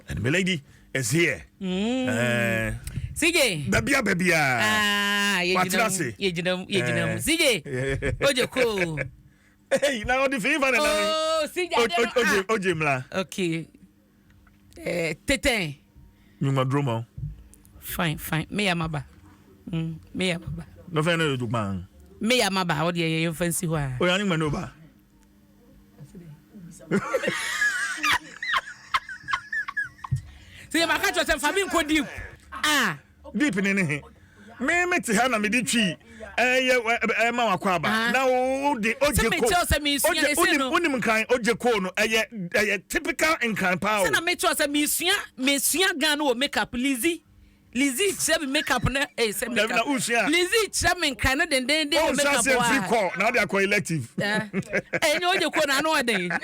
And my lady is here. Eh, CJ. Babia babia. Ah, Watena ase. yɛgyina mu, yɛgyina mu. Eh. CJ. Oje ko. Hey, na ɔde fi fa na na. Oh, CJ. ade no, Oje ah. oje mla. Okay. Eh, teten. Nyuma droma. Fine, fine. Me ya maba. Me ya maba. No fɛ no dugban. Me ya maba. Wo de yɛ yɛmfa nsi hɔ a. Oya ni ngba no ba. Sɛ yɛbɛka kyerɛ sɛ fa me nkɔ deep. Ah. Deep ne ne he. Me me te ha na me de twi. Ɛyɛ ɛma wakɔ aba. Ah. Na wo de oje Sɛ ko. mekyerɛ wo sɛ mesua Oje ɛsɛ wonim no. wonim nkran oje ko no ɛyɛ ɛyɛ typical nkran paa o. Sɛ na mekyerɛ wo sɛ mesua mesua Ghana wɔ makeup Lizzy. Lizzy kyerɛ me makeup no eh sɛ Dabi na makeup. wosua. Lizzy kyerɛ me nkran no dendenden wɔ Ɔnhyɛ makeup aseɛ hɔ mfiri a. kɔ na wode akɔ elective. Eh, ɛnyɛ oje ko na ano ɔden.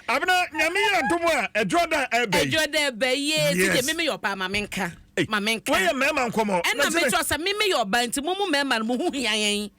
Abena nyame yɛ adom a ɛdwoɔ da ɛbɛ yi. Ɛdwoɔ da ɛbɛ yi Yes. yes. Sije meme yɛ ɔbaa ma menka. Ei, Ma menka. Woyɛ mmarima nkɔmmɔ. Ɛna Na sɛ- mekyerɛ sɛ meme yɛ ɔbaa nti mo mu mmarima no mo ho hia yɛn.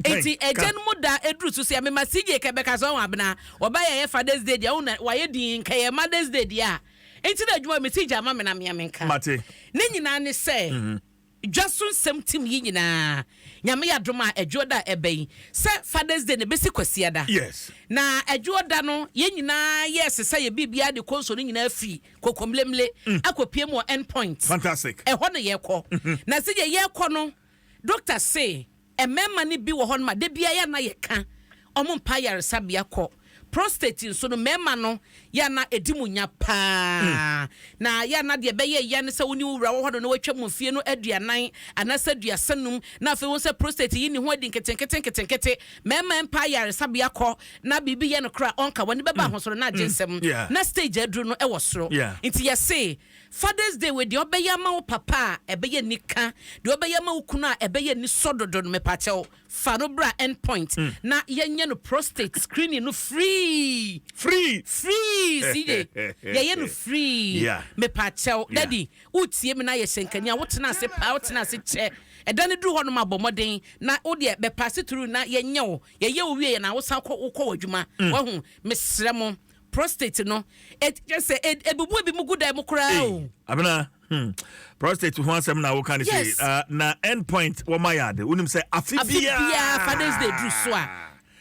Enti Ka. agya no mu da eduru so sɛ mema CJ kɛ bɛka sɛ ɔho abena ɔba yɛ yɛ Father's Day deɛ ɔho na wayɛ din nka yɛ Mother's Day deɛ a enti na adwuma me CJ ama me na mea menka. Mate. Ne nyinaa ne sɛ dwa so nsɛm tim yi nyinaa Nyame yɛ adom a adwoɔ da a ɛba yi sɛ Father's Day na ɛbɛsi Kwasiada. Yes. Na adwoɔ da no yɛn nyinaa yɛ sesa yɛ biribiara de konso no nyinaa firi Kokomlemle akɔpie mu wɔ End Point. Fantastic. Ɛhɔ na yɛkɔ. Na sɛdeɛ yɛkɔ no Doctor se mmarima no bi wɔ hɔ nom a da biara yɛ a na yɛka wɔn mpa ayaresabea kɔ. Prostate nso no mmarima no yɛ a na ɛdi mu nya paa. Na yɛ a na deɛ ɛbɛyɛ ya ne sɛ wo ne wo wura wɔ hɔ no na watwa mu mfie no aduanan anaasɛ aduasa num na afei wohu sɛ prostate yi ne ho adi nketenkete nketenkete. Mmarima mpa ayaresabea kɔ na biribi yɛ no koraa a ɔnka, w'ani bɛba ahosono na agye nsam na stage aduru no wɔ soro. Nti yɛse Father's Day wei deɛ ɔbɛyɛ ama wo papa a ɛbɛyɛ anika, deɛ ɔbɛyɛ ama wo kunu a ɛbɛyɛ anisɔ dodo no mepakyɛw fa no bra end point na yɛnyɛ no prostate screening no free. Free. Free CJ yɛyɛ no free mepakyɛw daddy wotie me na yɛ hyɛnkani a wotena ase paa wotena ase kyɛ ɛda no duru hɔ nom a bɔ mmɔden na wo deɛ bɛ pass through na yɛnyɛ wo yɛyɛ wo wie yɛ na wosan kɔ wokɔ w'adwuma wahu mesrɛ mo. Prostate no, kyerɛ sɛ ebubu ebinom gu dan mu koraa o. Abena, prostate ho asɛm na woka ne Yes. sei. Na end point wɔ ma yɛ ade. Wonim sɛ afe Afe biara. biara Father's Day duru so a,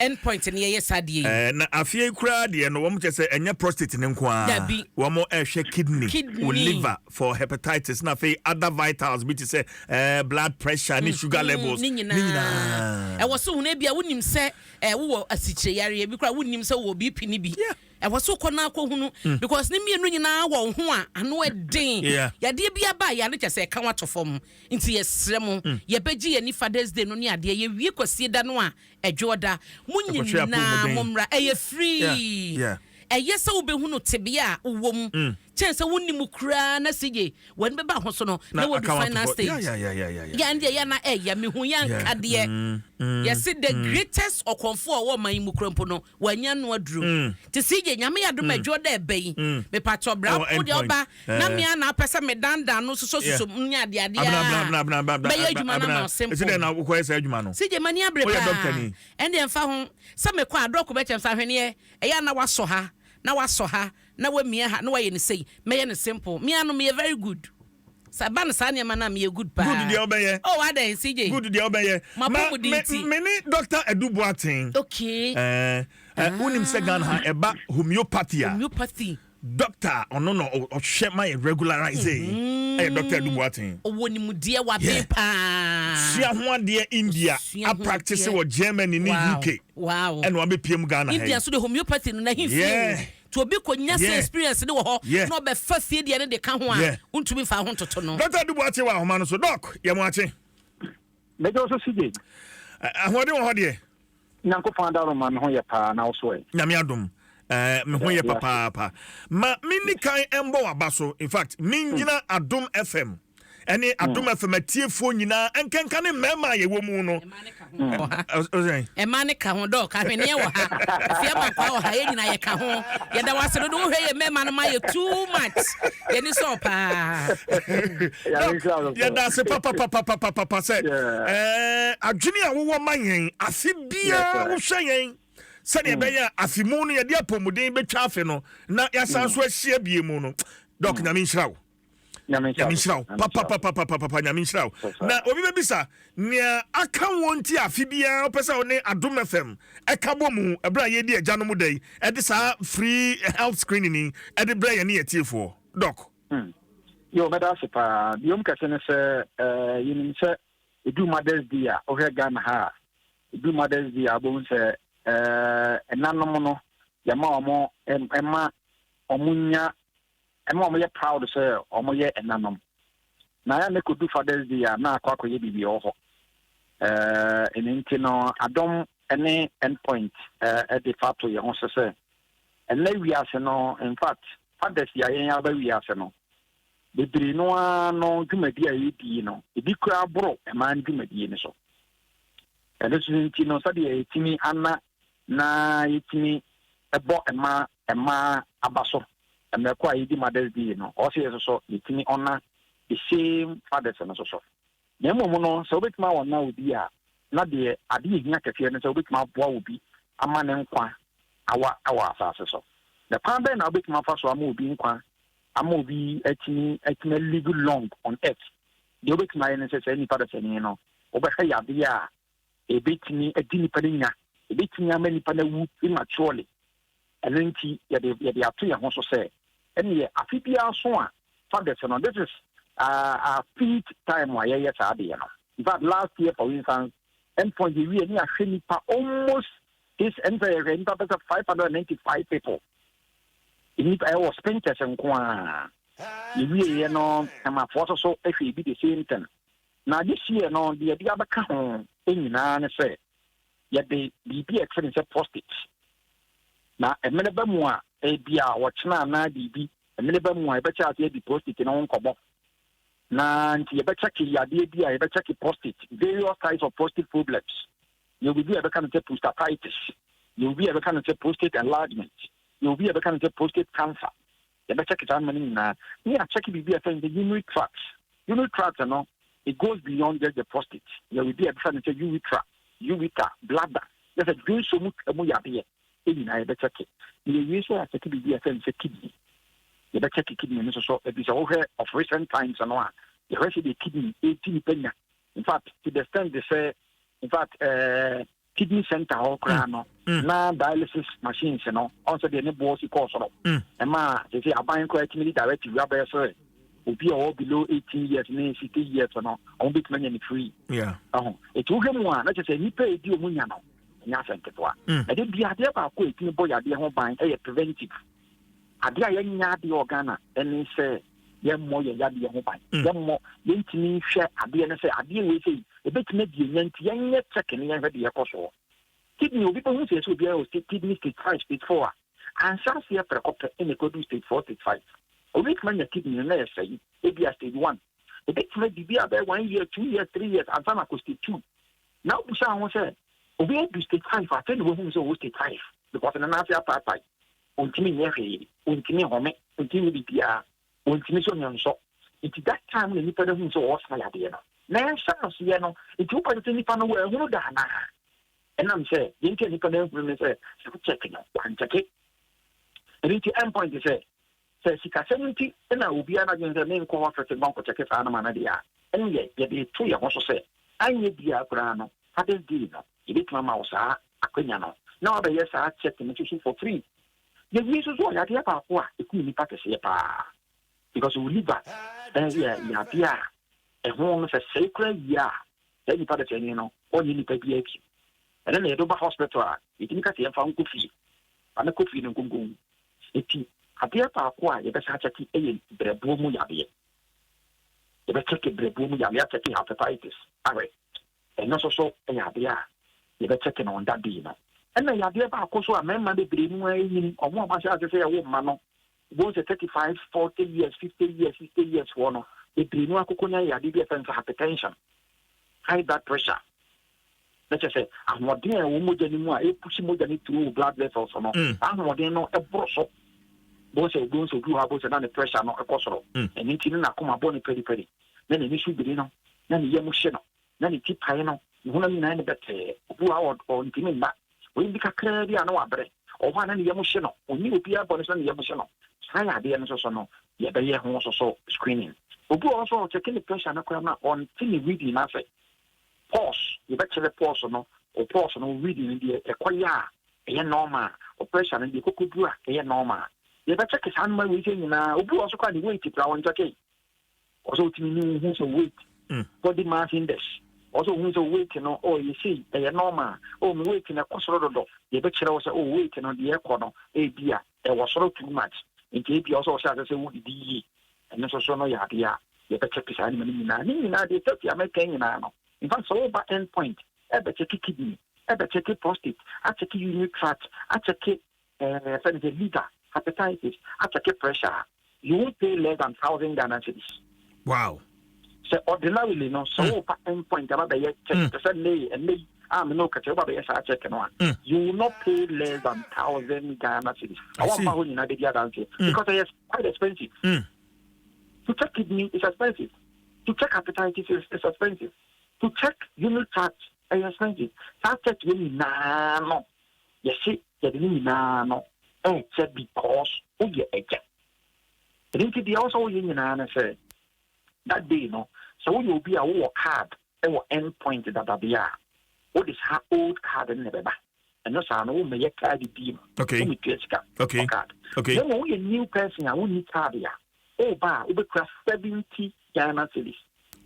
end point no yɛyɛ saa adeɛ yi. Na afe yi koraa deɛ no, wɔn kyerɛ sɛ ɛnyɛ prostate ne nko ara. Dabi. Wɔn ɛhwɛ kidney, Kidney. wo liver for hepatitis, na afei other vitals bi te sɛ blood pressure ne sugar levels. Ne Ne nyinaa. nyinaa. Ɛwɔ so hunu ebia wonim sɛ Eh, wowɔ asikyire yareɛ bi koraa wonnim sɛ wowɔ BP no bi. Ɛwɔ so kɔ na akɔhunu mm. because ne mmienu nyinaa wɔ wo ho a ano ɛden. Yadeɛ bi aba a yare kyɛ sɛ ɛka wato fam. Nti yɛsrɛ mo, yɛbɛgye yɛn ni Father's Day no ne adeɛ yɛwie kwasie da no a ɛdwoɔ da. Mo nyinaa mo mmra ɛyɛ free. Ɛyɛ sɛ wobɛhunu tebea a wowɔ mu mm. kyɛn sɛ wonni mu koraa na sigye wɔn bɛba ho so no na wɔdu final stage. Yɛn deɛ yɛn na ɛyɛ mehu yɛn nkadeɛ. Mm. Yɛse the greatest ɔkɔmfoɔ a ɔwɔ ɔman yi mu kura mpo no wanya no aduro. Nti CJ Nyame yɛ adom a adwo da ɛbɛ yi mepakyɛw bra wo deɛ ɔba na me a na apɛ sɛ me dandan no sosɔ sosɔ mu ne adeɛ adeɛ a bɛyɛ adwuma no ama wo simple. CJ m'ani abere paa ɛndeɛ mfa ho sɛ mekɔ a dɔk bɛkyɛm sɛ ahweneɛ ɛyɛ a na wasɔ ha na wasɔ ha na wamia ha na wayɛ no sei mɛyɛ no simple me ano meyɛ very good. Sɛ ɛba no saa nneɛma no a meyɛ good paa. Good deɛ wobɛyɛ. Oh adɛn CJ. Good deɛ wobɛyɛ. M'apɔmuden nti. Me ne Doctor Adu Boateng. Okay. Ɛɛ eh, wonim sɛ Ghana ha ɛba homeopathy a. Homeopathy. Doctor ɔno na ɔhwɛ ma yɛ regularize yi. Mm-hmm. Ɛyɛ Doctor Adu Boateng. Ɔwɔ nimdeɛ waben paa. Sua ho adeɛ India. A practice wɔ Germany ne UK. Wow. Ɛna wabɛpiem Ghana ha yi. India nso de homeopathy no na hin fie. Yeah. Nti obi kɔ nya sɛ experience no wɔ hɔ na ɔbɛfa fie deɛ no de ka ho a, wontumi mfa ho ntoto no. Dɔkta Adu Boakye wɔ ahoma no so. Dɔk, yɛ mo akye. Mɛgye wo so CJ. Ahoɔden wɔ hɔ deɛ? Nyankopɔn adaworo ma me ho yɛ paa na wo so ɛ? Nyame adom. Me ho yɛ papaapa. Ma menni kan mbɔ w'aba so. In fact, mengyina Adom FM ɛne Adom FM atiefoɔ nyinaa nkenka ne mmarima a yɛwɔ mu no. Ɛma ne ka ho dɔk ahweneɛ wɔ ha afie abankwa wɔ ha yɛn nyinaa yɛka ho yɛda wase dodo wohwɛ yɛ mmarima no ma yɛ too much yɛni sɔɔ paa. Yɛda ase papapapapapa sɛ adwene a wowɔ ma yɛn afe biara wohwɛ yɛn. Sɛdeɛ ɛbɛyɛ a afe mu no yɛde apɔmuden bɛtwa afe no na yɛasan so ahyia bie mu no. Doc, Nyame nhyira wo. Nyame Nyame nhyira wo papapapapapa, Nyame nhyira wo. Na obi bɛbisa nea aka wɔn nti afe biara wopɛ sɛ wo ne Adom FM ɛka bɔ mu ɛberɛ a yɛdi agya no mu da yi, ɛde saa free health screening yi ɛde brɛ yɛne yɛtiefoɔ, Doc? Yo, mɛda ase paa. Biom kɛse ne sɛ yɛnim sɛ ɛdu Mothers Day a, wohwɛ Ghana ha a, ɛdu Mothers Day a, wobɛhu sɛ ɛnanom no yɛma ɔmo ɛma ɔmo nya, ɛma ɔmo yɛ proud sɛ ɔmo yɛ ɛnanom. Na yɛ ne kɔdu Fathers Day a, na akɔ akɔyɛ biribi wɔ hɔ. Ɛno nti no Adom ne Endpoint ɛde fa to yɛn ho so sɛ ɛnɛ wiase no, in fact, fathers yɛ a yɛn aba wiase no bebree no ara no, dwumadi a yɛdie no ebi koraa boro mmaa no dwumadie no so. Ɛno so nti no, sɛdeɛ yɛtumi ana na yɛtumi ɛbɔ mmaa aba so mmerɛko a yɛdi Mothers Day no, ɔsɛ yɛ soso yɛtumi ɔna the same fathers no soso. Na mmom no, sɛ wobɛtumi awɔna obi a, na deɛ ade yɛ hia kɛseɛ no sɛ wobɛtumi aboa obi ama ne nkwa awa awɔ asase so. Na kwan bɛn na wobɛtumi afa so ama obi nkwa, ama obi atumi live long on earth? Deɛ wobɛtumi ayɛ no sɛ saa nipa dasani no, wobɛhwɛ yadeɛ a ebɛtumi adi nipa no nya, ebɛtumi ama nipa no awu prematurely. Ɛno nti yɛde ato yɛn ho so sɛ ɛneɛ afe biara so a fathers no, this is our fifth time a yɛyɛ saa adeɛ no. In fact, last year, for instance, Endpoint yɛwie ne ahwɛ nipa almost this, ɛn sɛ yɛhwɛ nipa bɛ sɛ 595 people, nipa ɛwɔ Spintex nko a. Yɛwie yɛ no, ɛmafoɔ so so ahwɛ ebi the same thing. Na this year no, deɛ yɛde abɛka ho nyinaa ne sɛ yɛde biribi a ɛte ne sɛ prostate. Na mmerɛ bɛ mu a ebi a wɔkyena anaa biribi mmerɛ bɛ mu a yɛbɛkyɛ ase adi prostate no ho nkɔmmɔ. Na nti yɛbɛkyɛke yadeɛ bi a yɛbɛkyɛke prostate, various types of prostate problems. Yɛwɔ biribi a yɛbɛka no sɛ prostatitis, yɛwɔ bi a yɛbɛka no sɛ prostate enlargement, yɛwɔ bi a yɛbɛka no sɛ prostate cancer. Yɛbɛkyɛke saa nneɛma no nyinaa ne yɛakyɛke biribi a yɛfrɛ no sɛ urinary tract. Urinary tract no, it goes beyond just the prostate. Yɛwɔ bi a yɛbɛka no sɛ urethra, ureter, bladder, yɛ sɛ dwonso mu twa mu yadeɛ nyinaa yɛbɛkyɛke. Na yɛwie so, yɛakyɛke biribi a yɛfrɛ no sɛ kidney. Yɛbɛkyɛke kidney no nso so, ebi sɛ wohwɛ of recent times no a, yɛhwɛ sɛ deɛ kidney ɛti nipa nya, in fact, to the extent sɛ, in fact, kidney center hɔ koraa no na dialysis machines no ɔn sɛ deɛ ne boɔ si kɔɔ soro. Ɛma sɛ aban koraa tumi de directive abɛyɛ sɛ obi a ɔwɔ below 18 years ne 60 years no, ɔmo bɛtumi anya ne free. Ɛho ɛti wohwɛ mu a, na kyerɛ sɛ nnipa a ɛdi ɔmo nya no ɛnyɛ asɛm ketewa. Ɛde bi adeɛ baako a ɛtumi bɔ yadeɛ ho ban ɛyɛ preventive. Adeɛ a yɛnya adeɛ wɔ Ghana ɛne sɛ yɛmmɔ yɛn yadeɛ ho ban. Yɛmmɔ, yɛntumi nhwɛ adeɛ no sɛ adeɛ wei sɛ ɛbɛtumi adi enya, nti yɛnyɛ check ne yɛnhwɛ deɛ ɛkɔ soɔ. Kidney, obi bɛhu sɛ obiara wɔ kidney stage 5, stage 4 a ansa aseɛ prɛko pɛ ɛna ɛkɔdu stage 4, stage 5. Obi tumi anya kidney no na yɛsɛe ebi a stage 1, ebɛtumi adi bi a bɛyɛ one year, 2 years, 3 years ansa na akɔ stage 2. Na wobusa ho sɛ obi adu stage 5, afei na wahu sɛ ɔwɔ stage 5 because ne nan ase apaapae, ɔntumi nyɛ hwee, ɔntumi home, ɔntumi nyɛ biribiara, ɔntumi so nyɛ nsɔ. Nti that time na nipa no hu sɛ ɔwɔ saa yadeɛ no na ɛnhyɛ aseɛ no. Nti wopɛ sɛ nipa no wɔahunu da anaa? Ɛnam sɛ deɛ nti a nipa no ahunu ne sɛ saa check no wankyɛke. Ɛno nti Endpoint sɛ sikasɛm nti ɛna obiara no adwene sɛ menkɔ hospital ma nkɔkyɛke saa no ma no deɛ a, ɛneɛ yɛde to yɛn ho so sɛ anyɛ biara koraa no, Fathers Day no yɛbɛtumi ama wo saa akwanya no na wabɛyɛ saa check no nso so for free. Yɛwie nso so, ɔyɛ adeɛ baako a ɛkum nipa kɛseɛ paa because wo liver ɛyɛ yadeɛ a ɛho no sɛ sɛe koraa wie a, saa nipa de sɛne no ɔnyɛ nipa bi akyi. Ɛno na yɛde ba hospital a yɛtumi ka sɛ yɛmfa nkɔ fie ana kɔ fie no nkonkom. Nti adeɛ baako a yɛbɛsa akyɛke yɛ brɛboɔ mu yadeɛ. Yɛbɛkyɛke brɛboɔ mu yadeɛ, akyɛke hepatitis ahwɛ. Ɛno nso so yɛ adeɛ a yɛbɛkyɛke no on that day no. Ɛna yadeɛ baako so a mmarima bebree mu anyini, ɔmo a ɔmo ahyɛ ase sɛ yɛwo mma no, wɔn sɛ 35, 40 years, 50 years, 60 years foɔ no bebree no akoko nya yadeɛ bi a yɛfrɛ no sɛ hypertension, high blood pressure. Na kyerɛ sɛ ahoɔden a ɛwɔ mogya no mu a ɛpusi mogya no through blood vessels no, saa ahoɔden no ɛboro so. Bɔn sɛ obi sɛ obi wɔ hɔ a, bɔn sɛ na ne pressure no ɛkɔ soro. Ɛno nti ne n'akoma bɔ ne pɛripɛri, na n'ani so biri no, na ne yam hye no, na ne ti pae no, ne honam nyinaa ne bɛtɛɛ. Obi wɔ hɔ a ɔntumi nna. Wɔyɛ bi kakraa bi a na wabrɛ. Ɔwɔ hɔ a na ne yam hye no. Ɔnni obiara bɔne so na ne yam hye no. Saa yadeɛ no nso so no, yɛbɛyɛ ho nso so screening. Obi wɔ hɔ nso a ɔkyɛke ne pressure no koraa no a, ɔnte ne reading no ase. Pulse, yɛbɛkyerɛ pulse no, wo pulse no, wo reading no deɛ ɛkɔyɛ a ɛyɛ normal, wo pressure no deɛ ɛkɔkɔduru a ɛyɛ normal. Yɛbɛkyɛke saa nnoɔma wei sɛ nyinaa. Obi wɔ hɔ nso koraa ne weight koraa ɔnkyɛke. Ɔsɛ otumi ne wo hu sɛ weight, body mass index. Ɔsɛ ohun sɛ weight no, oh, ɛyɛ sei, ɛyɛ normal. Oh, me weight no ɛkɔ soro dodo. Yɛbɛkyerɛ wo sɛ, oh, weight no deɛ ɛkɔ no, ebi a ɛwɔ soro too much. Nti ebi a ɔsɛ ɔhyɛ ase sɛ wodidi yie. Ɛno nso so no yɛ adeɛ a yɛbɛkyɛke saa nneɛma no nyinaa. Ne nyinaa deɛ tɛti a mɛka nyinaa no, in fact, sɛ woba end point, ɛbɛkyɛke kidney, ɛbɛkyɛke prostate, akyɛke urinary tract, akyɛke fɛn sɛ liver, hepatitis, akyɛke pressure, you won't pay less than 1,000 Ghana cedis. Sɛ ordinarily no, sɛ woba end point aba bɛyɛ check te sɛ nne ɛnɛ yi a me ne wo kɛkyɛ, woba bɛyɛ saa check no a, you will not pay less than 1,000 Ghana cedis. I Awɔ see. mfa hɔ nyinaa bɛdi adanseɛ because ɛyɛ quite expensive. To check kidney is expensive. To check hepatitis is expensive. To check urinary tract ɛyɛ expensive. Saa check yɛ nyinaa no, yɛse yɛde ne nyinaa no ɛɛkyɛ because woyɛ agya. Ɛno nti deɛ ɛwɔ sɛ woyɛ nyinaa no sɛ that day no, sɛ woyɛ obi a wowɔ card ɛwɔ end point dadadeɛ a, wode saa old card no na ɛbɛba. Ɛno saa no, wommɛyɛ card bi mu, wometua sika for card. Na mmom woyɛ new person a wonni card a, woba a wobɛkura 70 Ghana cedis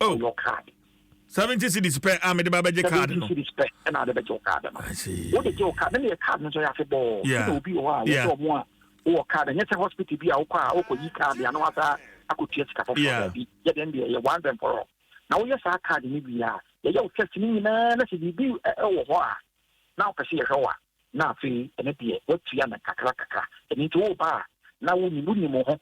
for your card. 70 cedis pɛ a mede ba bɛgye card 70 no. cedis pɛ ɛna wode bɛgye wo card no. I see. Wode gye wo card ne yɛ card no nso yɛ afebɔɔ. Sɛna obi wɔ hɔ a wɔsɛ ɔmo a wowɔ card, ɛnyɛ sɛ hospital bi a wokɔ a wokɔyi card a na wasa akɔtua sika foforɔ. Baabi yɛdeɛ no deɛ yɛ once and for all. Na woyɛ saa card no wie a, yɛyɛ wo test no nyinaa na sɛ biribi ɛwɔ hɔ a na wopɛ sɛ yɛhwɛ wo a, na afei ɛno deɛ woatua no kakra kakra. Ɛno nti woba a na wonim wo ho.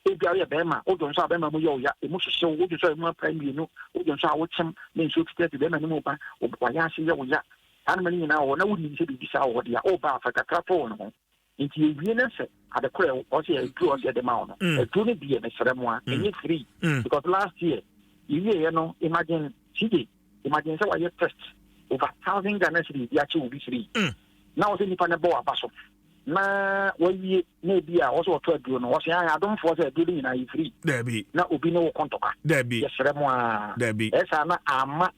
Ebia woyɛ bɛrima, wodwo nso a bɛrima mu yɛ wo ya, ɛmu hyehyew, wodwo nso a ɛmu apae mmienu, wodwo nso a wokyem na nsuo fitaa fi bɛrima no mu ba, wayɛ ase yɛ wo ya, saa noma no nyinaa wɔ hɔ na wonim sɛ biribi saa wɔ hɔ deɛ a, woba a fa kakra to wo no ho. Nti yɛwie no sɛ ade korɔ ɔsɛ aduro ɔsɛ yɛde ma wo no, aduro no deɛ mesrɛ mo a, ɛnyɛ free because last year yɛwieɛ no, imagine CJ, imagine sɛ wayɛ test over 1,000 Ghana cedis de akyɛ obi free na wɔ sɛ nipa no bɔ waba so na wawie na ebi a wɔsɛ wɔtɔ aduro no, wɔsɛ ayɛ adomfoɔ sɛ aduro no nyinaa yɛ free Dabi. na obi ne wo kɔntɔkwa. Dabi. Yɛsrɛ mo a, Dabi. ɛsaa na ama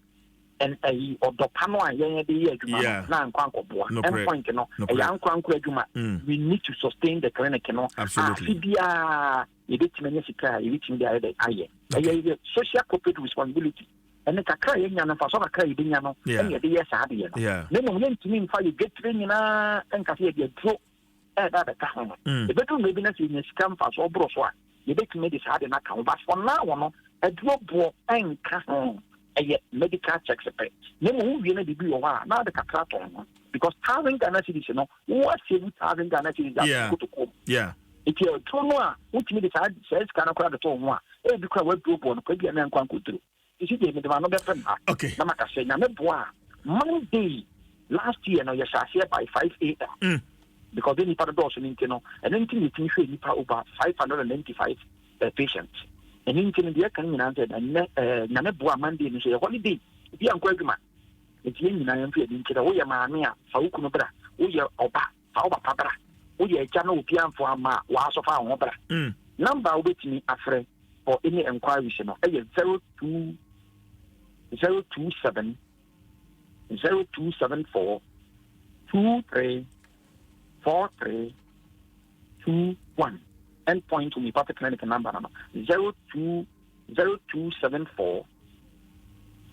ɛyi ɔdɔpa no a yɛn de yɛ adwuma no na ankɔ ankɔboa. Endpoint no ɛyɛ ankorankora adwuma. We need to sustain the clinic no. Afe biara yɛbɛtumi anya sika a yɛbɛtumi de ayɛ dɛ ayɛ ɛyɛ yɛ social corporate responsibility. Ɛne kakra a yɛnya no, mfaso kakra a yɛbɛnya no, ɛne yɛde yɛ saa adeɛ no. Na mmom yɛntumi mfa yɛ dwetire nyinaa nka sɛ yɛde aduro ɛɛda abɛka ho no. Ɛbɛduru mmerɛ bi na sɛ yɛnya sika mfaso ɔborɔ so a, yɛbɛtumi de saa de no aka ho, but for now no, aduro boɔ ɛnka ho. Ɛyɛ medical checks pɛ. Na mmom wowie no, biribi wɔ hɔ a na ade kakra tɔn ho because 1,000 Ghana cedis no, wo asave 1,000 Ghana cedis a kotokuo mu. Nti aduro no a wotumi de saa sika no koraa de to wo ho a, ebi koraa waduro boɔ no koraa bi a na nkwa nkɔduro sisi deɛ mede ma no bɛpem ha. Na maka sɛ Nyame boa a, Monday last year no, yɛhyɛ aseɛ by 5 a.m. because de nipa no dɔɔso no nti no, ɛno nti na yɛtumi hwɛ nipa over 595 patients. Ɛno nti no, deɛ ɛka no nyinaa sɛ ɛnnɛ Nyame boa, Monday no nso yɛ holiday, obi ankɔ adwuma, nti yɛn nyinaa yɛmfa yɛn nkyerɛ. Woyɛ maame a, fa wo kunu bra. Woyɛ ɔba, fa wo papa bra. Woyɛ agya na obi amfo ama a, wɔasɔ fa wo ho bra. Number a wobɛtumi afrɛ for any enquiries no ɛyɛ 02027 0274 234321. Endpoint Homeopathic Clinic number no 020274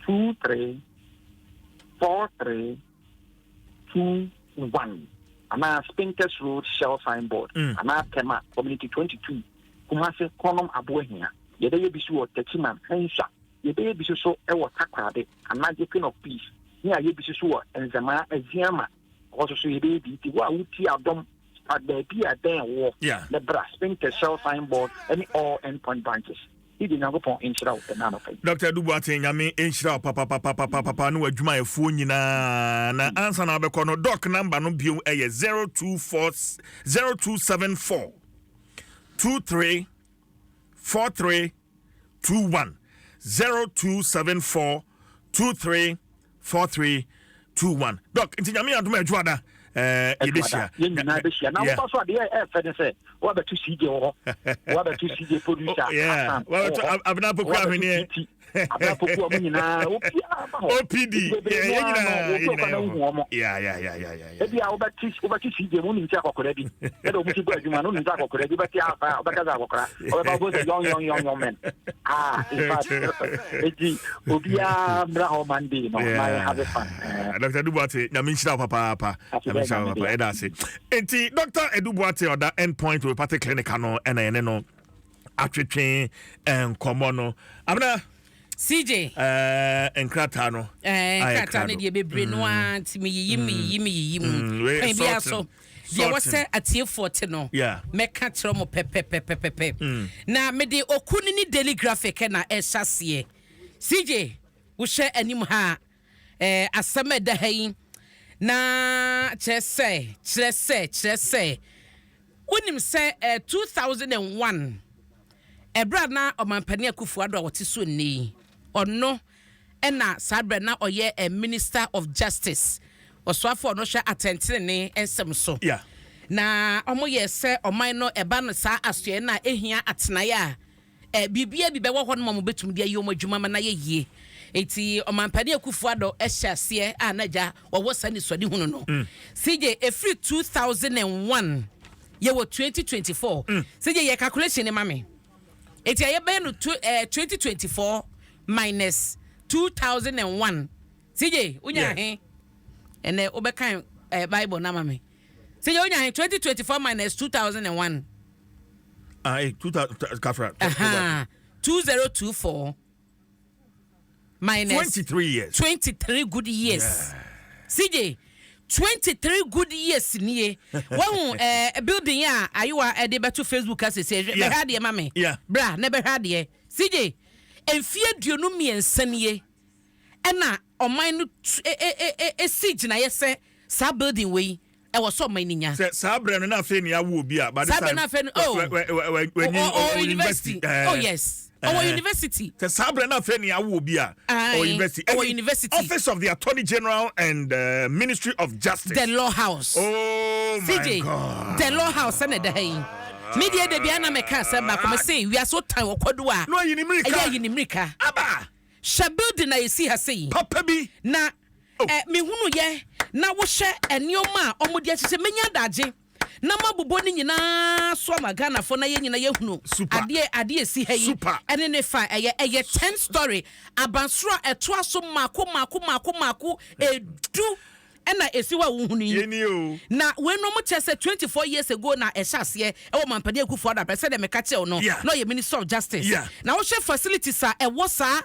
234321, anaa Spintex Road, Shell signboard, anaa Tema Community 22, Kumase, Kronum Aboahia. Yɛbɛyɛ bi so wɔ Techiman Hansua, yɛbɛyɛ bi so so wɔ Takoradi anagye Queen of Peace, ne ayɛ bi so so wɔ Nzemaa Aziama hɔ so so yɛbɛyɛ bi. Nti wo a wotie Adom, baabi a ɛbɛn woɔ ne bra Spintex, Shell signboard ne all Endpoint branches. Ide Nyankopɔn nhyira wo ɛna anɔpa yi. Dr Adu Boateng, Nyame nhyira wo papapapapapa ne w'adwumayɛfoɔ nyinaa. Na ansa na wabɛkɔ no, doc number no bio ɛyɛ 024 0274 23 43 21, 0274 23 43 21. Doc, nti Nyame adom adwoada. Yɛbɛhyia. Yɛn nyinaa bɛhyia na woba so adeɛ ɛfɛ ne sɛ woabɛto CJ wɔ hɔ, woabɛto CJ producer Hassan wɔ hɔ, Abena Poku ahweneɛ, Abena Poku, ɔmo nyinaa, obiara ba hɔ. OPD, yɛn nyinaa, yɛn nyinaa wɔ hɔ. Ebi a wobɛte CJ mu, wonim sɛ akɔkora bi ɛna ɔmo ti bɔ adwuma no, wonim sɛ akɔkora bi wobɛte afa, wobɛka sɛ akɔkora ɔbɛba, wobɛhu sɛ young young young young men. Ah, in fact, eti obiara mmra hɔ Monday no na yɛ have fun. Dr. Adu Boate, Nyame nhyira wo papaapa. Nyame nhyira wo papa. Ɛda ase. Enti Dr. Adu Boate, ɔda Endpoint Homeopathic Clinic ano, ɛna yɛne no atwetwe nkɔmmɔ no. Abena. CJ. Nkrataa no. Nkrataa no deɛ bebree no ara, nti meyiyi meyiyi meyiyi mu. Kwan biara so, deɛ wɔ sɛ atiefoɔ te no, mɛka kyerɛ mo pɛpɛpɛpɛpɛ. Na mede oku ne ne Daily Graphic na ɛhyɛ aseɛ. CJ, wohwɛ anim ha a, asɛm a ɛda ha yi na kyerɛ sɛ wonim sɛ 2001, ɛberɛ a na Ɔmampanin Akufo Addo a wɔte so nne yi, ɔno ɛna saa berɛ na ɔyɛ Minister of Justice, ɔsoafo a ɔno hwɛ atɛntenene nsɛm so. Na ɔmo yɛ sɛ ɔman no ɛba no saa asoɛ no a ehia atenaeɛ a biribia bi bɛwɔ hɔ no ma ɔmo bɛtumi de ayi ɔmo adwuma ma na yɛ yie. Eti Ɔmampanin Akufo Addo ɛhyɛ aseɛ a n'agya wɔwɔ saa nisuade hunu no. CJ, efiri 2001, yɛwɔ 2024. CJ, yɛ calculation ne ma me. Eti a yɛbɛyɛ no 2024 minus 2001, CJ, wonya he? Ɛnɛ wobɛkan Bible na ma me. CJ, wonya he? 2024 minus 2001. Ah, 2000 kafra. 2024 minus 23 years. 23 good years. CJ, 23 good years nie. Wahu building a ayewa ɛde bɛto Facebook asese. Bɛhwɛ adeɛ ma me. Bra na bɛhwɛ adeɛ. CJ, mfie 23 nie ɛna ɔman no esi gyinaeɛ sɛ saa building wei ɛwɔ sɛ ɔman no nya. Sɛ saa berɛ no na afei ne awo obi a, by this time, saa berɛ no afei no, oh, university. Oh yes, ɔwɔ university. Sɛ saa berɛ no afei ne awo obi a, ɔwɔ university. Ɔwɔ university. Office of the Attorney General and Ministry of Justice. The Law House. Oh my CJ, God. The Law House ɛna ɛda ha yi. Me deɛ, de bia na mɛka asɛm baako, mɛ sɛ wiase wotan ɔkwadu a, no ayi ne mirika. Ɛyɛ ayi ne mirika. Aba. Hyɛ building na yɛsi ha sɛ yi. Papa bi. Na mehunu yɛ na wohyɛ nneɛma a ɔmode ahyehyɛ, menya adagye na mabobɔ ne nyinaa so ama Ghanafoɔ na yɛn nyinaa yɛhunu adeɛ esi ha yi ɛne ne fa ɛyɛ 10 story abansoro a ɛtoa so mako mako mako mako 10 ɛna esi hɔ a wohunu yi. Na weinom kyerɛ sɛ 24 years ago na ɛhyɛ aseɛ ɛwɔ Mampanin Akufo Addo apɛ sɛ deɛ meka kyerɛw no na ɔyɛ Minister of Justice. Na wohyɛ facilities a ɛwɔ saa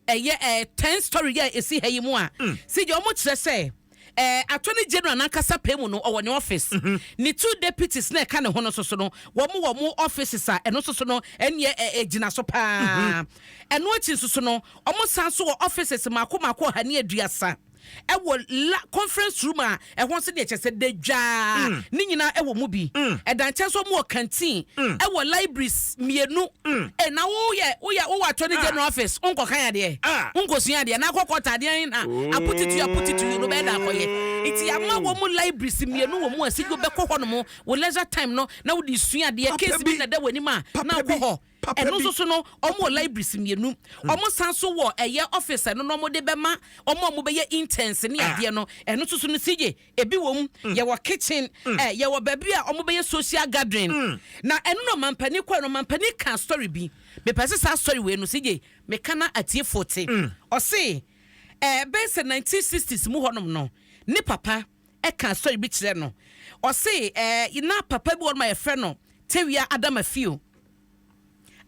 ɛyɛ 10 story yɛ esi ha yi mu a, si deɛ ɔmo kyerɛ sɛ Attorney General nankasa pɛ mu no, ɔwɔ ne office, ne two deputies na ɛka ne ho no soso no, wɔn wɔ mo offices a ɛno soso no ɛneɛ ɛgyina so paa. Ɛno akyi nso so no, ɔmo san so wɔ offices mako mako 130, ɛwɔ la conference room a ɛhɔ nso deɛ kyɛ sɛ de dwaa ne nyinaa ɛwɔ mu bi. Ɛda nkyɛn nso, ɔmo wɔ canteen, ɛwɔ libraries mmienu. Ɛ na woyɛ wowɔ Attorney General office, nkɔkan adeɛ, nkosua adeɛ na akɔkɔ taadeɛ na apotitu apotitu no bɛyɛ da akɔyɛ. Nti ama wɔn mu libraries mmienu wɔ mu a sigi bɛkɔ hɔ nom wɔ leisure time no na wode sua adeɛ. Case bi na ɛda wɔ anim a, na akɔ hɔ. Ɛno nso so no, ɔmo wɔ libraries mmienu. Ɔmo san so wɔ ɛyɛ office, ɛno no ɔmo de bɛma ɔmo a ɔmo bɛyɛ interns ne adeɛ no. Ɛno nso so no, sigye ebi wɔ mu. Yɛwɔ kitchen, yɛwɔ baabi a ɔmo bɛyɛ social gathering. Na ɛno no, ɔmampanin kɔɛ no, ɔmampanin ka story bi. Mepɛ sɛ saa story wei no, sigye meka na atiefo te. Ɔse bɛyɛ sɛ 1960s mu hɔnom no, ne papa ɛka story bi kyerɛ no. Ɔse na papa bi wɔ nom a yɛfrɛ no Tewia Adamafio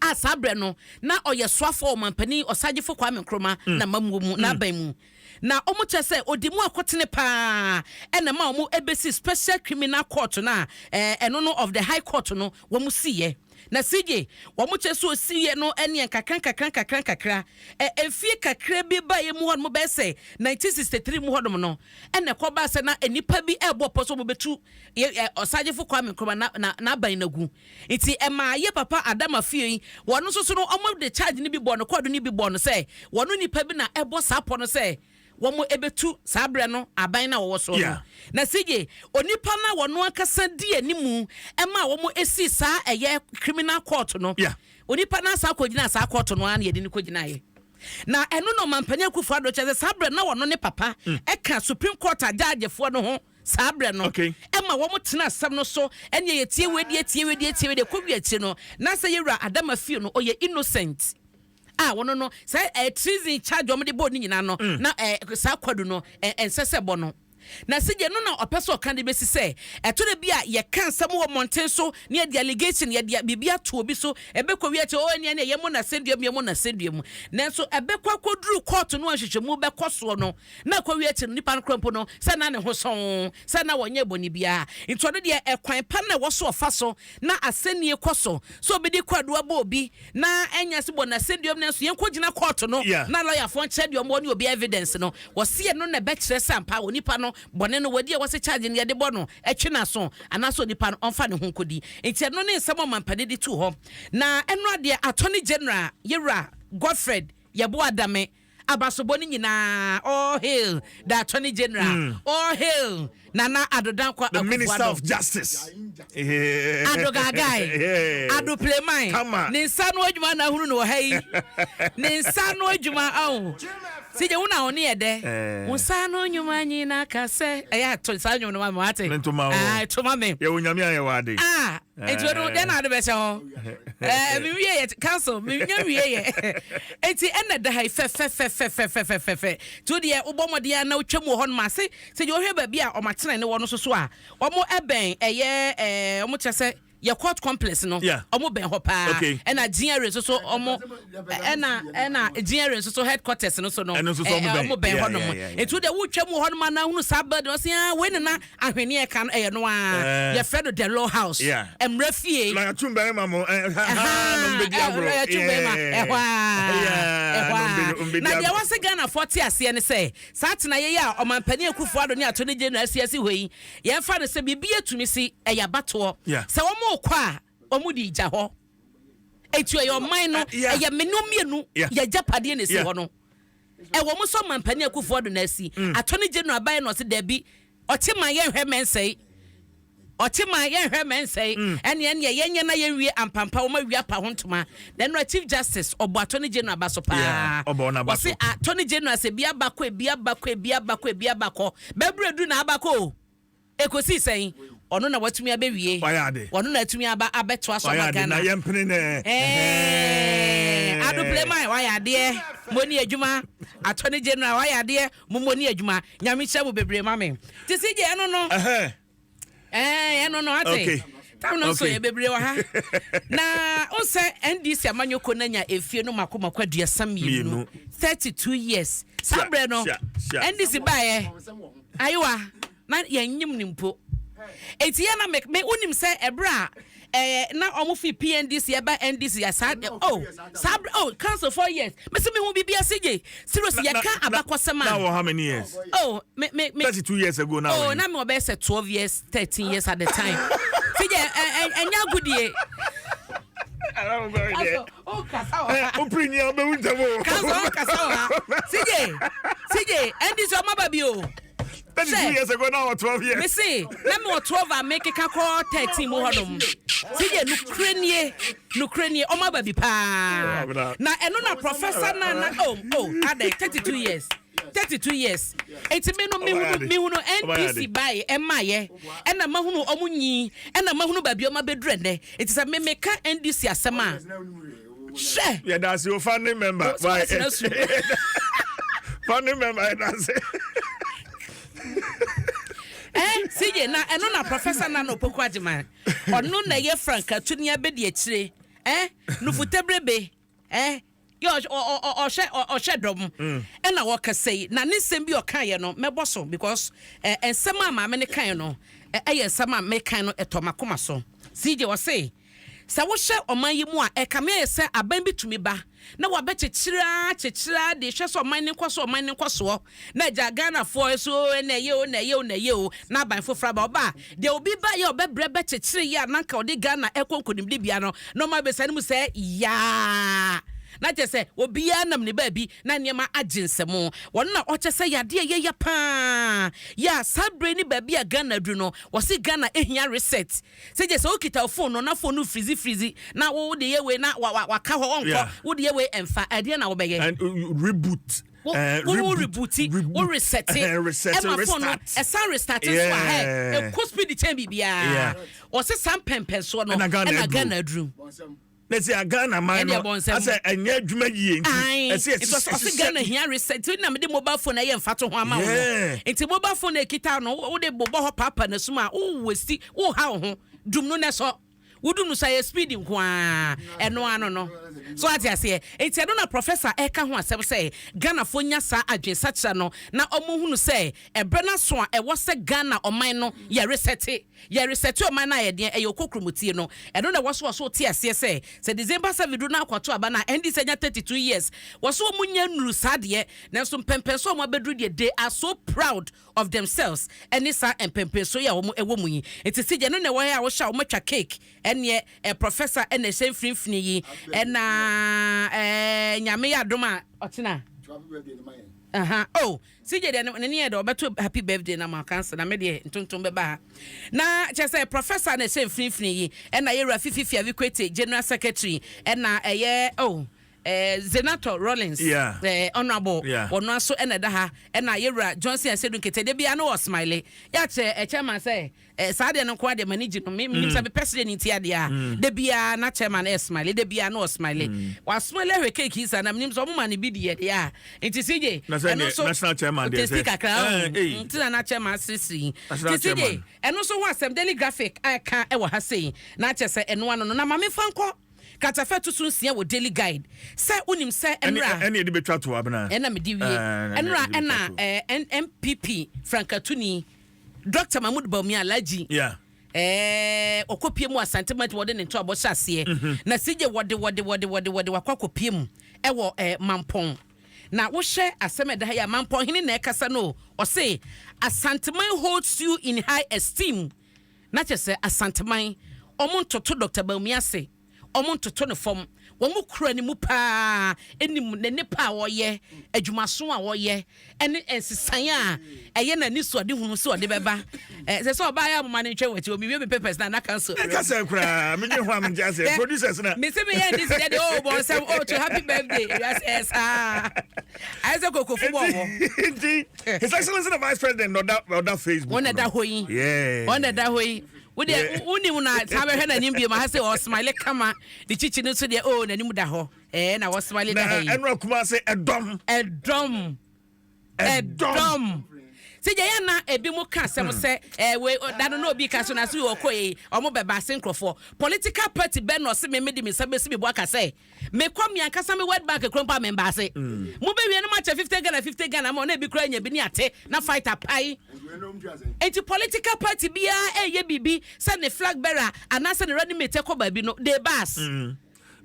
a saa berɛ no na ɔyɛ soafoɔ ɔmampanin Ɔsagyefo Kwame Nkrumah na mamuo mu n'aban mu. Na ɔmo kyerɛ sɛ ɔdi mu akɔtene paa ɛna ma ɔmo ɛbɛsi Special Criminal Court no a ɛno no of the High Court no wɔn siiɛ. Na CJ, wɔn kyerɛ sɛ ɔsiiɛ no ɛneɛ nkakra nkakra nkakra nkakra, mfie kakra bi baeɛ mu hɔnom, bɛyɛ sɛ 1963 mu hɔnom no, ɛna ɛkɔbaa sɛ na nnipa bi ɛrebɔ pɔ sɛ wɔbɛtu Ɔsagyefo Kwame Nkrumah na n'aban no agu. Nti ɛmaa yɛ papa Adamafio yi, wɔn nso so no, wɔn de charge no bi bɔ no, kɔɔdo no bi bɔ no sɛ wɔn nipa bi na ɛbɔ saa pɔ no sɛ Wɔn ɛbɛtu saa berɛ no aban no a wɔwɔ soɔ no. Na CJ, onipa no a wɔn ankasa di animu ɛma wɔn ɛsii saa ɛyɛ criminal court no, onipa no asan akɔgyina saa court no ara na yɛde no kɔgyinaeɛ. Na ɛno na Ɔmampanin Akufo Addo kyerɛ sɛ saa berɛ no na ɔno ne papa ɛka Supreme Court agyaagyefoɔ no ho saa berɛ no ɛma wɔn tena asɛm no so, ɛneɛ yɛtie wei deɛ, tie wei deɛ, tie wei deɛ, kɔwie akyire no na sɛ yɛwura Adam Afie no ɔyɛ innocent. A wɔno no sɛ ɛyɛ treason charge wɔn de bɔɔ ne nyinaa no na ɛɛ saa kwadu no ɛ ɛnsɛ sɛ bɔ no. Na sigye no na ɔpɛ sɛ ɔka de bɛsi sɛ ɛtɔ da bi a yɛka nsɛm wɔ mmɔnten so na yɛde allegation, yɛde biribi ato obi so, ɛbɛkɔ wie akyɛ, oh, ɛnea ɛnea yɛmmɔ no asɛnnua mu, yɛmmɔ no asɛnnua mu, nanso ɛbɛkɔ akɔduru kɔɔto no a nhwehwɛmu bɛkɔ soɔ no na akɔ wie akyire no nipa no kora mpo no sɛ na ne ho sɔn sɛ na wɔnyɛ bɔne biara. Nti ɔno deɛ ɛkwan pa na ɛwɔ so ɔfa so na asɛnnie kɔ so sɛ obi de kwadu abɔ obi na ɛnyɛ sɛ bɔ no asɛnduam, nanso yɛnkɔgyina kɔɔto no na lɔyafoɔ nkyerɛ deɛ ɔmɔ ne obi evidence no, wɔse ɛno na ɛbɛkyerɛ sɛ ampa onipa no bɔne no wadi a wɔse charge no yɛde bɔ no ɛtwe n'aso anaasɛ onipa no ɔmfa ne ho nkɔdi. Nti ɛno ne nsɛm ɔmampani de too hɔ. Na ɛno adeɛ Attorney General yɛwura Godfred Yeboah Dame abasobɔ no nyinaa, all hail the Attorney General, all hail Nana Addo Dankwa The Minister Akufo-Addo. Of Justice. Addo Gaagai, Addo Playman, Kama. Ne nsa ano adwuma na ahunu no wɔ ha yi. Ne nsa ano adwuma awo. Sigye wo na wo ne yɛ dɛ. Wo nsa ano nnwuma nyina ka sɛ ɛyɛ ato saa nnwom no ma me wate. Ne ntoma wo. Ah, to ma me. Yɛ wo nyame ayɛ wɔ ade. Ah, nti wo dɛn na ade bɛhyɛ hɔ? Eh, me wie yɛ council, me nya wie yɛ. Enti ɛna da ha yi fɛfɛfɛfɛfɛfɛfɛ. Nti wo deɛ wobɔ mmɔden a na wotwa mu wɔ hɔ nom ase. Sɛ deɛ wohwɛ baabi a wɔn atenae no wɔ no nso so a, wɔn ɛbɛn ɛyɛ ɛɛ wɔn kyerɛ sɛ yɛ court complex no. Wɔn bɛn hɔ paa. Ɛna GRA nso so wɔn ɛna ɛna GRA nso so headquarters no so no. Ɛno nso so wɔn bɛn. Wɔn bɛn hɔ nom. Nti wo deɛ wotwa mu wɔ hɔ nom a na ahunu saa building ɔsi ah wei nana ahweneɛ ka no ɛyɛ no ara. Yɛfrɛ no the law house. Mmara fie. Lawyer Tumbarima mo ɛha na ɔmbɛdi agorɔ. Lawyer Tumbarima ɛhɔ ara ɛhɔ ara. Na deɛ wɔsi Ghanafoɔ te aseɛ ne sɛ saa tenaeɛ yi a Ɔmanpanin Akufo Addo ne Attorney General asi asi hɔ yi, yɛmfa no sɛ biribi atumi si, ɛyɛ abatoɔ. Sɛ wɔrekɔ a, wɔde gya hɔ. Eti ɛyɛ ɔman no, ɛyɛ me ne wo mmienu yɛ agyapadeɛ na esi hɔ no. Ɛwɔ mu sɛ Ɔmanpanin Akufo Addo na asi, Attorney General baeɛ na ɔse dabi, ɔte man yɛnhwɛ mɛnsɛe. Ɔte man yɛnhwɛ mɛnsɛe. Ɛneɛ ɛneɛ yɛnyɛ na yɛnwie ampampa wɔn awie apa ho ntoma. Na ɛno a Chief Justice ɔbɔ Attorney General aba so paa. Yeah, ɔbɔ n'aba Ɔse so. Attorney General sɛ ebi aba kɔ, ebi aba kɔ, ebi aba kɔ, ebi aba kɔ. Bɛbrɛ du na aba kɔ o. Ɛkɔsii sɛn? Ɔno na watumi abɛwie. Wayɛ ade. Ɔno na atumi aba abɛtoa so Wayɛ ama ade. Ghana. Na yɛmpene nɛ. Ɛɛn, Ado Playman wayɛ adeɛ. Mo ni adwuma. Attorney General wayɛ adeɛ. Mo mo ni adwuma. Nyame nhyira mo bebree ma me. Ti si gye ɛno no. Ɛhɛn. Ɛɛ ɛno no ate. Okay. Tam no nso Okay. yɛ bebree wɔ ha. Na o sɛ NDC amanyɔkuo no anya efie no mako mako 32. Mmienu. 32 years. Saa Sia, berɛ no sia, sia. NDC baeɛ. Ayewa na yɛnyim no mpo. Enti yɛ na me me wonim sɛ ɛberɛ a ɛɛ na wɔn fi PNDC ɛba NDC yɛ saa oh saa berɛ oh council 4 years mesi mi hu biribi ase gye seriously Na- na- yɛka na- abakɔsɛm a Now how many years? Oh me me 32 years ago now. Oh, na me ɔbɛyɛ sɛ 12 years, 13 years at the time. Ti gye ɛ ɛ ɛnyɛ agodie. Council, o kasa wɔ ha. Wopiri nyia wobɛwu ntɛm o. Council, o kasa wɔ ha. CJ, CJ, NDC ɔmo aba bi o. 32 Sɛ- years ago now 12 years. Me se na me wɔ 12 a mekeka kɔ 13 mu hɔnom. CJ, nukure nie, nukure nie, ɔmo aba bi paa. Na ɛno na professor na na oh adɛ 32 years. 32 years. Eti me no mehunu mehunu NDC bae ɛmaayɛ ɛna mahunu ɔmo nyi ɛna mahunu baabi ɔmo abɛduru ɛnɛ. Eti sɛ me meka NDC asɛm a hwɛ. Yɛda ase o founding member. So Why? ɔsena su. Founding member yɛda ase. Eh, CJ, na ɛno na Professor Nana Opoku Agyeman ɔno na ɛyɛ frankatuni abɛdi akyire, eh, nufutabrebe, eh, yɛ ɔhwɛ ɔhwɛ dɔm ɛna wɔkasa yi na ne nsɛm bi ɔkaeɛ no mɛbɔ so because nsɛm a maame ne kaeɛ no ɛyɛ nsɛm a mekan no ɛtɔ makoma so. CJ, ɔse sɛ wohyɛ ɔman yi mu a, ɛkame ayɛ sɛ aban bi tumi ba na wabɛkyekyere a kyekyere a de hwɛ sɛ ɔman ne nkɔ so, ɔman ne nkɔ soɔ, na agya Ghanafoɔ so na ɛyɛ o, na ɛyɛ o, na ɛyɛ o, na aban foforɔ aba. Ɔba a deɛ obi ba yɛ ɔbɛbrɛ bɛkyekyere yɛ a nanka ɔde Ghana ɛkɔ nkonimdibea no na ɔma abɛsa no mu sɛ yaa. na kyerɛ sɛ obiara nam ne baabi na nneɛma agye nsam. Wɔno na ɔkyɛ sɛ yadeɛ yɛyɛ paa yɛ a saa berɛ ne baabi a Ghana aduru no, wɔse Ghana ehia reset. Sɛ gye sɛ wokita wo phone no na phone no freeze freeze na wo de yɛ wei na waka hɔ ɔnkɔ, wo de yɛ wei ɛmfa, ɛdeɛ na wobɛyɛ? And reboot. Wo reboot, wo reset, reset, ɛma phone no restart. Ɛsan restart nso a ɛ ɛkɔ speed kyɛn biribiara. Ɔse saa mpɛmpɛnsoɔ no Ɛna Ghana ɛna aduru. Ghana aduru. Na sɛ Ghana man Ɛne no ɛbɔ nsɛm. asɛ ɛnyɛ adwuma yie nti Ae, ɛsɛ nti ɔsɛ Ghana hia reset, nti na mede mobile phone ɛyɛ mfa to ho ama wo no. Nti mobile phone a ɛkita no, wode bobɔ hɔ paapa no sum a, wowɔ woha wo ho dum no, nɛ sɔ wodum no so ayɛ speed nko a ɛno ano no so ate aseɛ. Nti ɛno na professor ɛka ho asɛm sɛ Ghanafoɔ nya saa adwensakyera no na ɔmo hunu sɛ ɛberɛ no so a ɛwɔ sɛ Ghana ɔman no yɛresɛte yɛresɛte ɔman no a yɛdeɛ ɛyɛ okokromotie no. Ɛno na ɛwɔ so wɔ so te aseɛ sɛ December 7 duru no akɔto aba no a NDC anya 32 years wɔ so, ɔmo nya nnuru saa deɛ, nanso mpɛmpɛnso a ɔmo abɛduru deɛ, they are so proud of themselves ɛne saa mpɛmpɛnso yi a wɔn ɛwɔ mu yi. Nti si gya no na ɛwɔ ha a wɔhyɛ a wɔatwa cake ɛneɛ professor ɛna ɛhyɛ mfinimfini yi, ɛna Nyame yɛ adom a ɔkyena. Aha, oh, CJ deɛ ne ne yɛ dɛ ɔbɛto happy birthday na ma kansa na me deɛ ntontom bɛba ha. Na kyerɛ sɛ professor na ɛhyɛ mfinimfini yi, ɛna yɛwura Fifi Fiavi Kwetey, general secretary, ɛna ɛyɛ oh Zanetor Rawlings, honourable, ɔno aso ɛna ɛda ha, ɛna yɛwura Johnson Asiedu Nketia de bia no wɔ smile yɛakyerɛ chairman sɛ saa deɛ no nko adeɛ m'ani gye no. Me menim sɛ mepɛ sɛ ne nti adeɛ a da biara na chairman ɛ smile, da biara na ɔsmile, wasmile ahwɛ cake yi sa na menim sɛ ɔmo ma ne bi diɛ deɛ a. Nti CJ Na sɛ ɛno neɛ nso national chairman deɛ taste sɛ kakra. Ei. Nti na chairman seresere. National Nti CJ chairman. ɛno nso ho asɛm Daily Graphic a ɛka ɛwɔ ha sei na kyerɛ sɛ ɛno ano no na maame fa nkɔ katafɛ to so 6 wɔ Daily Guide sɛ wonim sɛ ɛne ɛnora ɛne yɛde bɛtwa to abena. Ɛna mede wie. Ɛna ɛnora yɛde ɛna bɛtwa to. NPP frankatuni Dr Mahmood Bawumia Alhaji ɔkɔpie mu Asante Mati, wɔde ne nto abɔ hyɛ aseɛ na sigye wɔde wakɔ akɔpie mu ɛwɔ Mampɔn. Na wohyɛ asɛm a ɛda ha yi a, Mampɔn hene na ɛkasa no, ɔse "Asanteman holds you in high esteem." Na kyerɛ sɛ Asanteman ɔmo ntoto Dr Bawumia ase, ɔmo ntoto ne fam, wɔn kura ne mu paa, ɛnim ne nipa a wɔyɛ adwumaso a wɔyɛ ɛne nsesan a ɛyɛ n'ani so ɔde hunu so ɔde bɛba. Ɛ sɛ ɔbaa yɛ amoma ne ntwɛn wɔ akyi omi wie mi papers na anaka nso. Ɛka sɛ koraa megye ho a megye asɛ producers na Mesi mi yɛ ndc deɛ de o bɔ nsɛm o to happy birthday wiase ɛ saa ayɛ sɛ kokofo bɔ wɔ. Nti His Excellency the Vice President ɔda Facebook Wɔn na ɛda no. hɔ yi. Wɔn na ɛda hɔ yi, wo deɛ wonim na saa bɛhwɛ n'anim bio ma ha sɛ ɔsmile kama ne kyikyi no nso deɛ o n'anim da hɔ ɛɛ na wɔsmile da Na ha yi. ɛno akuma sɛ ɛdɔm. Ɛdɔm. Ɛdɔm. Ɛdɔm sɛ gya yɛ na ebi mu ka asɛm sɛ wei da no na obi ka so na so yɛ ɔkɔ yi ɔmo bɛba ase nkurɔfoɔ political party bɛn na ɔse me de me nsa bɛsi me bo aka sɛ mekɔ mi ankasa me World Bank kuro mpa me mba ase mo bɛwie no makyɛ 50 Ghana 50 Ghana ma ɔna ebi kura nya bi ne ate na fight apae. Nti political party biara ɛyɛ biribi sɛ ne flag bearer anaasɛ ne running mate kɔ baabi no, they bus.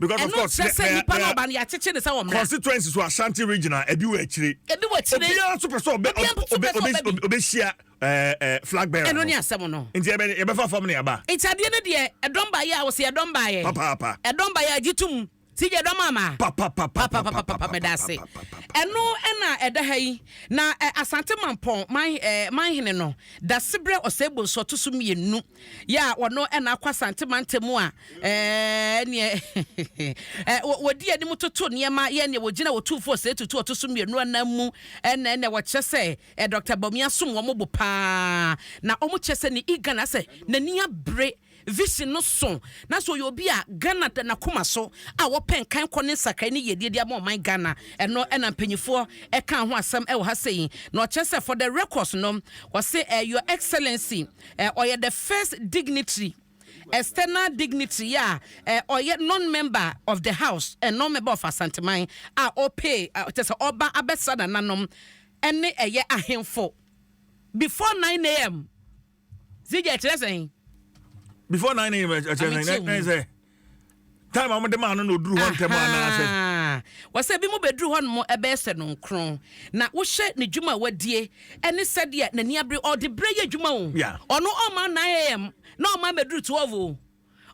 Because of Ɛno course kyerɛ sɛ nipa no ɔba no yɛakyekye ne sɛ wɔ mmara. Constituency so, Ashanti Region a ebi wɔ akyire. Ebi wɔ akyire. Obiara nso pɛ sɛ ɔbɛ Obiara nso pɛ sɛ ɔbɛ bi. ɔbɛhyia flag bearer Ɛno no. ne asɛm no. Nti yɛbɛfa fam ne yaba. Nti adeɛ no deɛ ɛdɔm baayɛ a wɔsɛ ɛdɔm baayɛ. Papaapa. Ɛdɔm baayɛ agye tum ti gye ɛdɔm ama. Papapapa. Papapapapa, mɛda ase. Ɛno ɛna ɛda ha yi na Asante Mampɔn man manhene no Dasebrɛ Ɔsɛɛbo nso ɔto so mmienu yɛ a ɔno ɛna akɔ Asante mantam a neɛ wɔdi anim toto nneɛma yɛ neɛ wɔgyina Wɔtumfoɔ Ɔsɛe Tutu ɔto so mmienu anan mu ɛna wɔkyerɛ sɛ Dr Bawumia som wɔn bo paa na wɔn kyerɛ sɛ ne Ghana sɛ n'ani abere, vision no so na so ɔyɛ obi a Ghana da n'akoma so a wɔpɛ nkan kɔ ne nsakra ne yiedie de ama ɔman Ghana. Ɛno ɛna mpanyinfoɔ ɛka ho asɛm ɛwɔ ha sɛ na ɔkyerɛ sɛ for the records no, wɔse Your Excellency, ɔyɛ the first dignitary, external dignitary a ɔyɛ non-member of the house and non-member of Asanteman a ɔpay kyerɛ sɛ ɔba abɛsra nananom ɛne ɛyɛ ahemfo before 9 a.m. Sigye kyerɛ sɛn? Before 9 a.m. ɛkyɛ Ame sɛ kyerɛ na sɛ time a wɔde maa no na oduru hɔ ntɛm anaasɛ Ahaa. Wɔsɛ bi mu bɛduru hɔ nom ɛbɛyɛ sɛ no nkron na wohyɛ ne dwuma a wadie ɛne sɛdeɛ n'ani abere ɔde berɛ yɛ adwuma o. Ɔno ɔma 9 a.m. na ɔma bɛduru 12 o.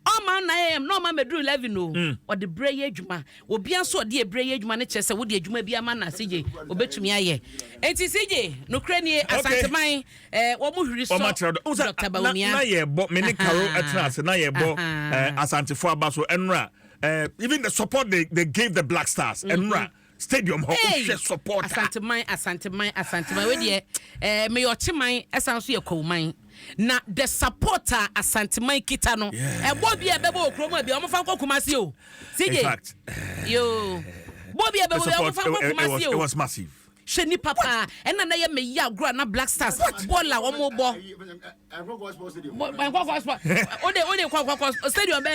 Ɔma 9 a.m. na ɔma mɛduru 11 o. Ɔde berɛ yɛ adwuma. Obia nso ɔde ɛberɛ yɛ adwuma no kyerɛ sɛ wode adwuma bi ama no a, CJ, obɛtumi ayɛ. Enti CJ, nokorɛ nie, Asanteman, wɔn hwiri sɔ Wɔn akyerɛ do. Dr. Bawumia. Na yɛbɔ me ne Karo ɛtena ase na yɛbɔ Asantefo aba so ɛnora, even the support they gave the Black Stars ɛnora stadium hɔ, wohwɛ support a. Asanteman, Asanteman, Asanteman, wei deɛ meyɛ Ɔkyeman, ɛsan so yɛ Kwawuman, na the support a Asanteman kita no, ɛbɔ bi a ɛbɛbɔ wɔ kurom a bi a wɔmfa nkɔ Kumasi o, In CJ. fact, Yo, bɔ bi a the ɛbɛbɔ bi a support wɔmfa nkɔ Kumasi it o. was massive. Hwɛ nipa paa ɛna na yɛ mɛyi agorɔ a na Black Stars bɔɔl a wɔn bɔ. Nkɔkɔ sport, o de kɔ kɔ stadium bɛɛ.